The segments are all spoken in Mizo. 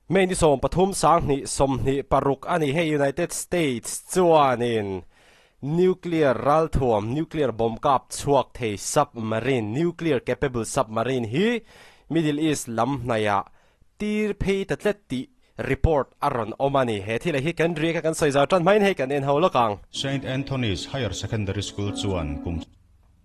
May ni 13 2026 a ni. Hei United States chuanin nuclear ralthuam, nuclear bomb kap chhuak thei submarine, nuclear capable submarine hi Middle East lam hnaiah tir phei ta tlet tih report a rawn awm a ni. He thil hi kan riak a kan sawi zau tan hmain hei kan en ho lawk ang. Saint Anthony's Higher Secondary School chuan kum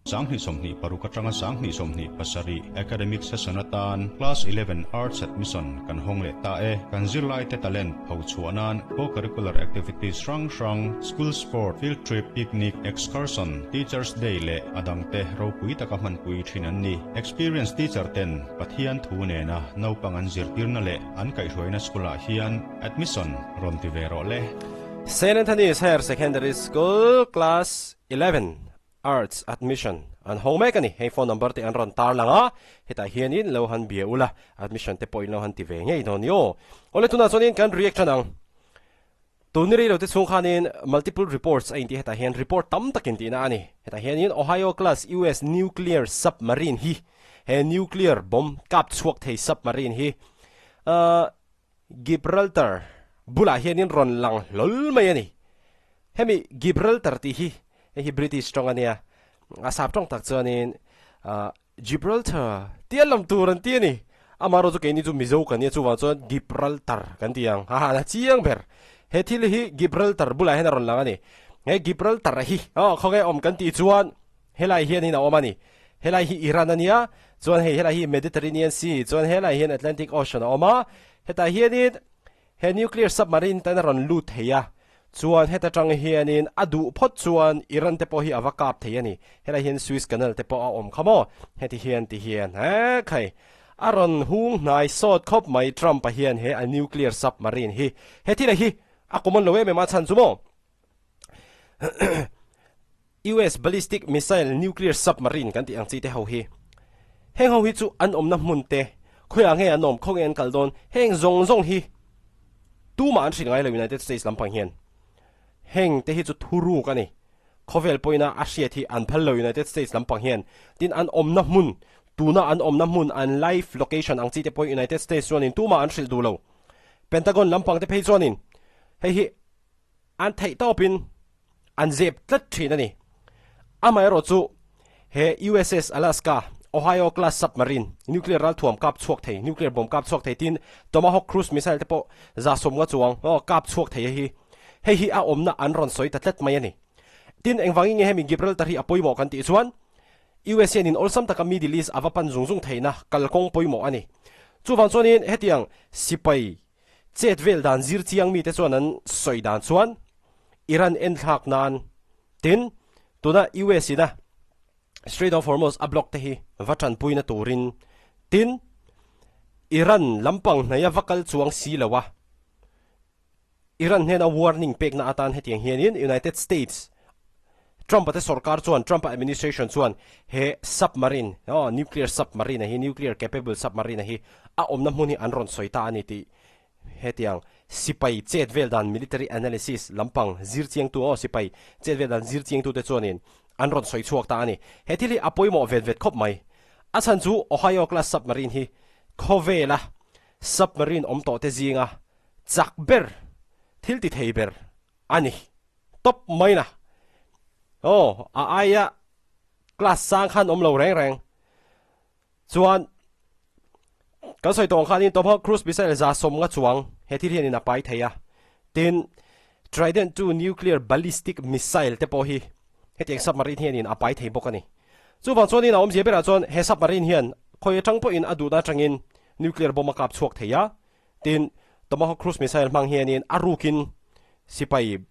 2026 atanga 2027 academic session atan Class 11 Arts Admission kan hawng leh ta e. Kan zirlaite talent pho chhuah nan co-curricular activities hrang hrang, school sport, field trip, picnic, excursion, Teachers Day leh a dangte ropui taka hmanpui thin an ni. Experience teacher ten Pathian thu nena naupang an zirtirna leh an kaihhruaina school ah hian admission rawn ti ve rawh le. Saint Anthony's Higher Secondary School Class 11 Arts Admission an hawng mek a ni. Hei phone number te an rawn tar lang a, hetah hianin lo han bia ula, admission te pawhin lo han ti ve ngei dawn ni aw. Awle tunah chuanin kan react tan ang. Tun ni rei lo te chhung khanin multiple reports a intih hetah hian report tam tak intihna a ni. Hetah hianin Ohio class US nuclear submarine hi he nuclear bomb kap chhuak thei submarine hi Gibraltar bulah hianin rawn lang hlawl mai a ni. Hemi Gibraltar tih hi hei hi British tawng a nia, a sap tawng tak chuanin Gibraltar tih a lam tur an ti a ni. Amaherawh chu keini chu Mizo kan nia chuvang chuan Gibraltar kan ti ang. Haha a chiang ber. He thil hi Gibraltar bulah hian a rawn lang a ni. He Gibraltar hi aw khawnge awm kan tih chuan helai hianin a awm a ni. Helai hi Iran a nia, chuan hei helai hi Mediterranean Sea, chuan helai hian Atlantic Ocean a awm a. Hetah hianin He nuclear submarine ten a rawn lut thei a, chuan heta tang hianin a duh phawt chuan Iran te pawh hi a va kap thei a ni. Helai hian Suez Canal te pawh a awm kha maw? Heti hian ti hian he khai a rawn hung hnai sawt khawp mai Trump-a hian he a nuclear submarine hi. He thil a hi a common lo em em a chhan chu maw? US ballistic missile nuclear submarine kan tih ang chi te ho hi. Heng ho hi chu an awmna hmun te, khawiah nge an awm, khawnge an kal dawn, heng zawng zawng hi tumah an hrilh ngai lo United States lampang hian. Heng te hi chu thuruk a ni. Khawvel pawhin a a hriat hi an phal lo United States lampang hian. Tin an awmna hmun, tuna an awmna hmun an live location ang chi te pawh United States chuanin tumah an hrilh duh lo. Pentagon lampang te phei chuanin hei hi An theih tawpin an zep tlat thin a ni. Amaherawh chu he USS Alaska, Ohio class submarine, nuclear ralthuam kap chhuak thei, nuclear bomb kap chhuak thei tin Tomahawk cruise missile te pawh 150 chuang kap chhuak thei a hi. Hei hi a awmna an rawn sawi ta tlat mai a ni. Tin, engvangin nge hemi Gibraltar hi a pawimawh kan tih chuan US hianin awlsam taka Middle East a va pan zung zung theihna kalkawng pawimawh a ni. Chuvang chuanin hetiang sipai Chet vel dan zir chiang mite chuan an sawi dan chuan Iran en thlak nan tin tuna US ina Strait of Hormuz a block te hi va tanpuina turin tin Iran lampang hnaia va kal chuang si lo a Iran hnena warning pekna atan hetiang hianin United States Trump-a te sorkar chuan, Trump-a administration chuan he submarine, aw, nuclear submarine-a hi, nuclear capable submarine-a hi a awmna hmun hi an rawn sawi ta a ni tih hetiang sipai chet vel dan military analysis lampang zir chiangtu, aw, sipai chet vel dan zir chiangtute chuanin an rawn sawi chhuak ta a ni. He thil hi a pawimawh vet vet khawp mai. A chhan chu Ohio class submarine hi khawvela submarine awm tawhte zinga chak ber, thil ti thei ber a ni. Top mai na. Aw, a aia class sang khan awm lo reng reng. Chuan kan sawi tawng khanin Tomahawk cruise missile 150 chuang he thil hianin a pai thei a. Tin, Trident II nuclear ballistic missile te pawh hi hetiang submarine hianin a pai thei bawk a ni. Chuvang chuanin a awmzia berah chuan he submarine hian khawi atang pawhin a duhna atangin nuclear bomb a kap chhuak thei a. Tin, Tomahawk cruise missile hmang hianin a rukin sipai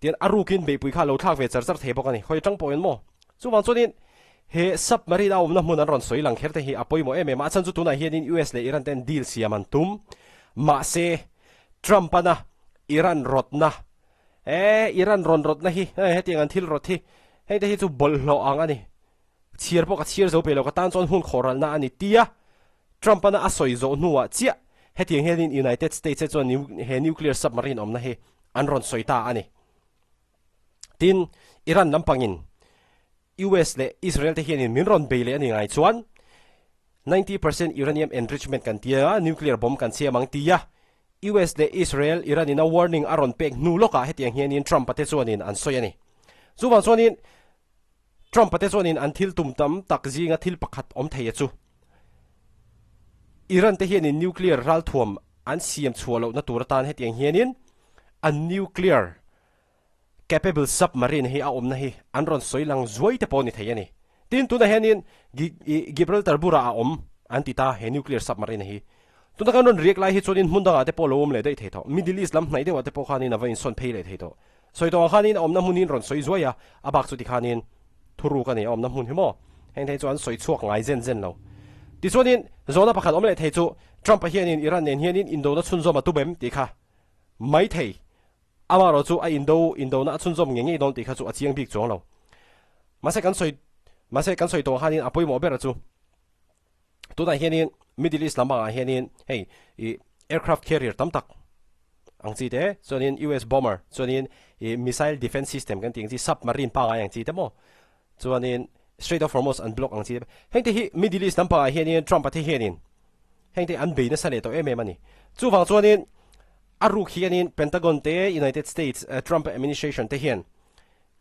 tin a rukin beihpui kha a lo thlak ve char char thei bawk a ni. Khawi atang pawhin maw? Chuvang chuanin he submarine a awmna hmun an rawn sawi lang kher te hi a pawimawh em em a, a chhan chu tunah hianin US leh Iran ten deal siam an tum. Mahse, Trump-ana Iran rawtna, eh, Iran rawn rawtna hi, eh, hetiang an thil rawt hi, heng te hi chu bawlhhlawh ang a ni. Chhiar pawh ka chhiar zo pe lo, ka tan chuan hun khawhralna a ni tia Trump-ana a sawi zawh hnuah chiah hetiang hianin United States-e chuan he nuclear submarine awmna hi an rawn sawi ta a ni. Tin, Iran lampangin US leh Israel te hianin min rawn bei leh a ni ngai chuan 90% uranium enrichment kan tia, nuclear bomb kan siam ang tia. US leh Israel Iran in a warning a rawn pek hnu lawkah hetiang hianin Trump-a te chuanin an sawi a ni. Chuvang chuanin Trump-a te chuanin an thil tum tam tak zinga thil pakhat awm thei a chu. Iran te hianin nuclear ralthuam an siam chhuah lohna tur atan hetiang hianin an nuclear capable submarine hi a awmna hi an rawn sawi lang zuai te pawh ni thei a ni. Tin, tunah hianin Gibraltar burah a awm an ti ta he nuclear submarine hi. Tuna kan rawn riak lai hi chuanin hmun dangah te pawh lo awm leh daih thei tawh. Middle East lam hnaih deuhah te pawh khanin a va insawn phei leh thei tawh. Sawi tawh ang khanin a awmna hmun hi an rawn sawi zuai a, a bak chu tikhanin thuruk a ni a awmna hmun hi maw? Heng thei chu an sawi chhuak ngai zen zen lo. Tichuanin zawhna pakhat awm leh thei chu Trump-a hianin Iran nen hianin indona chhunzawm a tum em tih kha maithei Amaherawh chu a indo indona a chhunzawm ngei ngei dawn tih kha chu a chiang bik chuang lo. Mahse kan sawi mahse kan sawi tawh khanin a pawimawh ber chu tunah hianin Middle East lampangah hianin hei ih aircraft carrier tam tak ang chi te chuanin US bomber chuanin ih missile defence system kan tih ang chi submarine pangngai ang chi te maw chuanin Strait of Hormuz an block ang chi te heng te hi Middle East lampangah hianin Trump a te hianin heng te an bei nasa leh tawh em em a ni. Chuvang chuanin A ruk hianin Pentagon te, United States Trump administration te hian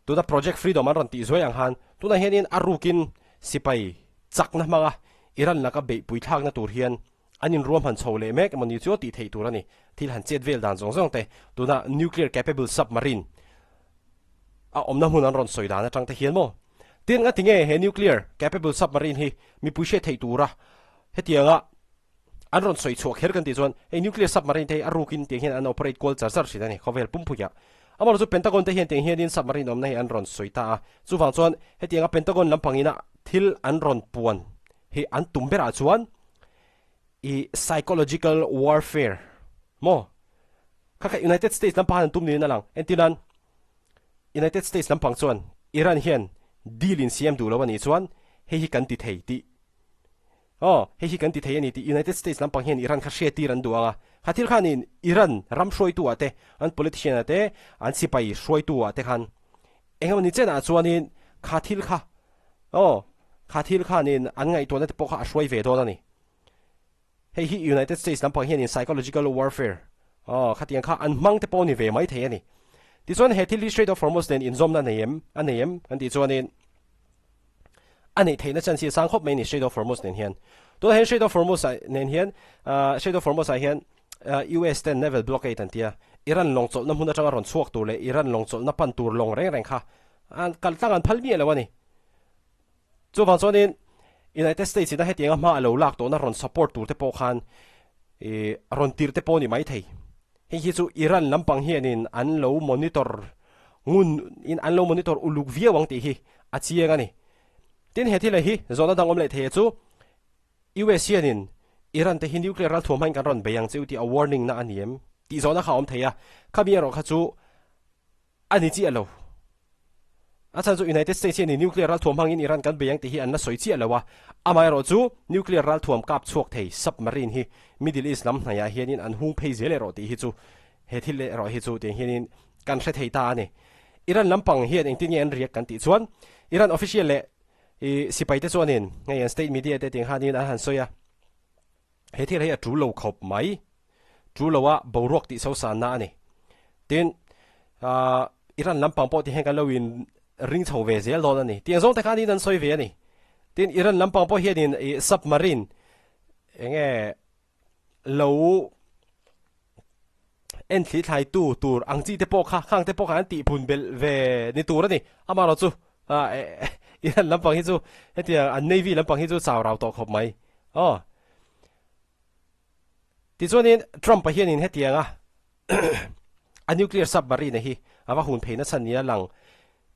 tuna Project Freedom an rawn tih zuai ang khan tunah hianin a rukin sipai chakna hmanga Iran laka beihpui thlakna tur hian an inruahman chho leh mek emaw ni chu tih theih tur a ni. Thil han chet vel dan zawng zawng te tuna nuclear capable submarine a awmna hmun an rawn sawi dan atang te hian maw? Tin, nga tinge he nuclear capable submarine hi mipui hriat theih tura hetianga An rawn sawi chhuah kher kan tih chuan hei nuclear submarine te hi a rukin tiang hian an operate kual char char thin a ni khawvel pumpuiah. Amaherawh chu Pentagon te hian tiang hianin submarine awmna hi an rawn sawi ta a, chuvang chuan hetianga Pentagon lampangina thil an rawn puan hi an tum berah chuan i psychological warfare maw kha kha United States lampang han tum niin a lang. Entirnan United States lampang chuan Iran hian deal in siam duh lo a nih chuan hei hi kan ti thei tih Aw, hei hi kan ti thei a ni tih United States lampang hian Iran kha hriattir an duh ang a. Kha thil khanin Iran ram hruaitu ah te, an politician ah te, an sipai hruaitu ah te khan eng emaw ni chenah chuanin kha thil kha, aw, kha thil khanin an ngaihtuahna te pawh kha a hruai ve dawn a ni. Hei hi United States lampang hianin psychological warfare, aw, khatiang kha an hmang te pawh a ni ve mai thei a ni. Tichuan he thil hi Strait of Hormuz nen inzawmna a nei em, a nei em kan tih chuanin, A neih theihna chance hi a sang khawp mai a ni Strait of Hormuz nen hian. Tunah hian Strait of Hormuz ah nen hian Strait of Hormuz ah hian US ten naval blockade an ti a, Iran lawng chawlhna hmun atanga rawn chhuak tur leh Iran lawng chawlhna pan tur lawng reng reng kha an kal tlang an phal miah lo a ni. Chuvang chuanin United States ina hetianga hma a lo lak tawhna rawn support tur te pawh khan rawn tirh te pawh a ni maithei. Hei hi chu Iran lampang hianin an lo monitor ngun in an lo monitor uluk viau ang tih hi a chiang a ni. Tin he thil hi zawhna dang awm leh thei chu US hianin Iran te hi nuclear ralthuam hmain kan rawn bei ang che u tih a warning na a ni em tih zawhna kha a awm thei a, khami erawh kha chu A ni chiah lo. A chhan chu United States hian nuclear ralthuam hmangin Iran kan bei ang tih hi an la sawi chiah lo a. Amaherawh chu nuclear ralthuam kap chhuak thei submarine hi Middle East lam hnaiah hianin an hung phei zel erawh tih hi chu he thil erawh hi chu tiang hianin kan hre thei ta a ni. Iran lampang hian engtin nge an riak kan tih chuan Iran official leh sipaite chuanin hei an state media te tiang khanin an han sawi a. He thil hi a tul lo khawp mai. Tul lo a boruak tih so sanna a ni. Tin, ahh Iran lampang pawh ti hian kan lo in ring chho ve zel dawn a ni. Tiang zawng te khan in an sawi ve a ni. Tin, Iran lampang pawh hianin ih submarine eng nge lo en thli thlai tu tur ang chi te pawh kha khang te pawh kha an tih phun belh ve ni tur a ni. Amaherawh chu ah Iran lampang hi chu hetiang an navy lampang hi chu chau rau tawh khawp mai. Aw. Tichuanin Trump-a hianin hetianga a nuclear submarine hi a va hun phei nasa nia lang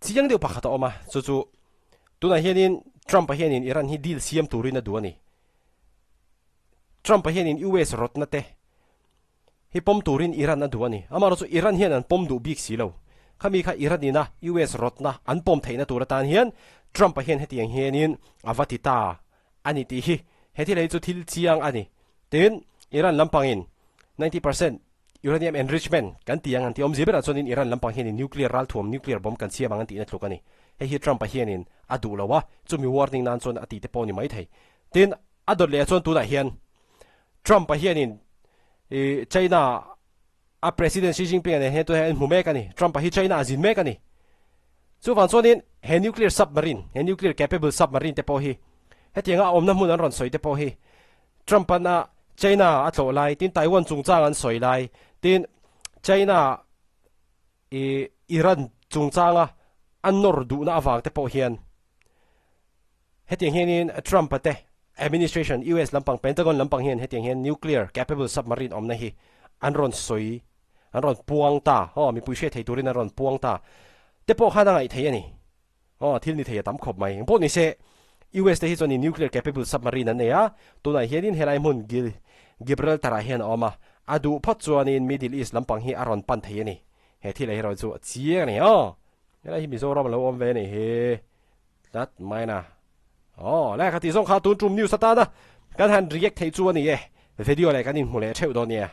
chiang deuh pakhat a awm a, chu chu tunah hianin Trump-a hianin Iran hi deal siam turin a duh a ni. Trump-a hianin US rawtna te hi pawm turin Iran a duh a ni. Amaherawh chu Iran hian an pawm duh bik si lo. Khami kha Iran ina US rawtna an pawm theihna tur atan hian Trump-a hian hetiang hianin a va ti ta a ni tih hi he thil hi chu thil chiang a ni. Tin, Iran lampangin 90% uranium enrichment kan ti ang an tih awmzia berah chuanin Iran lampang hianin nuclear ralthuam, nuclear bomb kan siam ang an tihna tluk a ni. Hei hi Trump-a hianin a duh lo a, chumi warning nan chuan a tih te pawh a ni maithei. Tin, a dawt lehah chuan tunah hian Trump-a hianin China. A President Xi Jinping-a nen hian tunah hian an hmu mek a ni. Trump-a hi China a zin mek a ni. Chuvang chuanin he nuclear submarine, he nuclear capable submarine te pawh hi hetianga a awmna hmun an rawn sawi te pawh hi Trump-a'n a China a tlawh lai, tin Taiwan chungchang an sawi lai, tin China i Iran chungchanga a nawr duhna avang te pawh hian Hetiang hianin Trump-a te administration, US lampang, Pentagon lampang hian hetiang hian nuclear capable submarine awmna hi an rawn sawi, an rawn puang ta, aw mipui hriat thei turin an rawn puang ta te pawh khan a ngaih thei a ni. Aw thil ni thei a tam khawp mai. Engpawh ni se, US te hi chuan nuclear capable submarine an nei a, tunah hianin helai hmun Gil Gibraltar ah hian a awm a, a duh phawt chuanin Middle East lampang hi a rawn pan thei a ni. He thil erawh chu a chiang a ni. Aw helai hi Mizoram a lo awm ve a nih hi. Tlat mai na. Aw, le kha tih zawng kha tun tum news atana kan han react theih chu a ni e. Video leh kan inhmu leh theuh dawn nia.